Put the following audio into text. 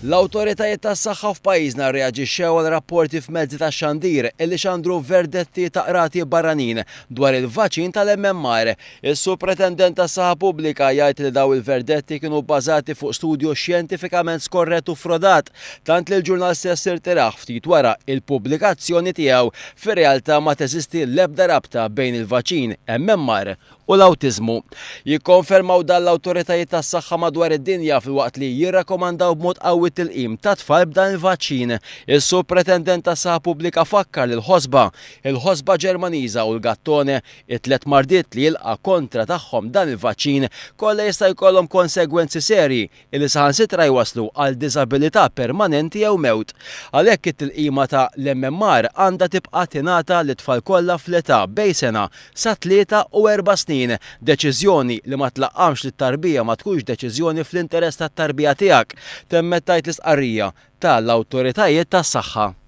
L-awtoritajiet tas-saħħa f'pajjiżna rreaġixxew għal rapporti f'mezzi tax-xandir illi xandru verdetti ta' qrati barranin dwar il-vaċin tal-MMR. Is-Supretendent tas-Saħħa Pubblika jgħid li daw il-verdetti kienu bbażati fuq studju xjentifikament skorrett u frodat, tant li l-ġurnal stess irtirah ftit wara il-pubblikazzjoni tiegħu. Fir-realtà ma teżisti l-ebda rabta bejn il-vaċin MMR u l-awtiżmu. Jikkonfermaw dan l-awtoritajiet tas-saħħa madwar id-dinja filwaqt li jirrakkomandaw b'mod qawwi t-tilqim tat-tfal b'dan il-vaċċin. Is-Supretendent tas-Saħħa Pubblika fakkar li l-ħosba, il-ħosba Ġermaniża u l-gattone, it-tlett mardiet li jilqa' kontra tagħhom dan il-vaċċin, kollha jista' jkollhom konsegwenzi serji illi saħansitra jwasslu għal diżabilità permanenti jew mewt. Għalhekk it-tilqima ta' l-MMR għandha tibqa' tingħata lit-tfal kollha fl-età bejn sena sa 43 snin. Deċiżjoni li ma tlaqqamx lit-tarbija ma tkunx deċiżjoni fl-interess tat-tarbija tiegħek, temmet tgħid l-istqarrija ta' l-awtoritajiet tas-saħħa.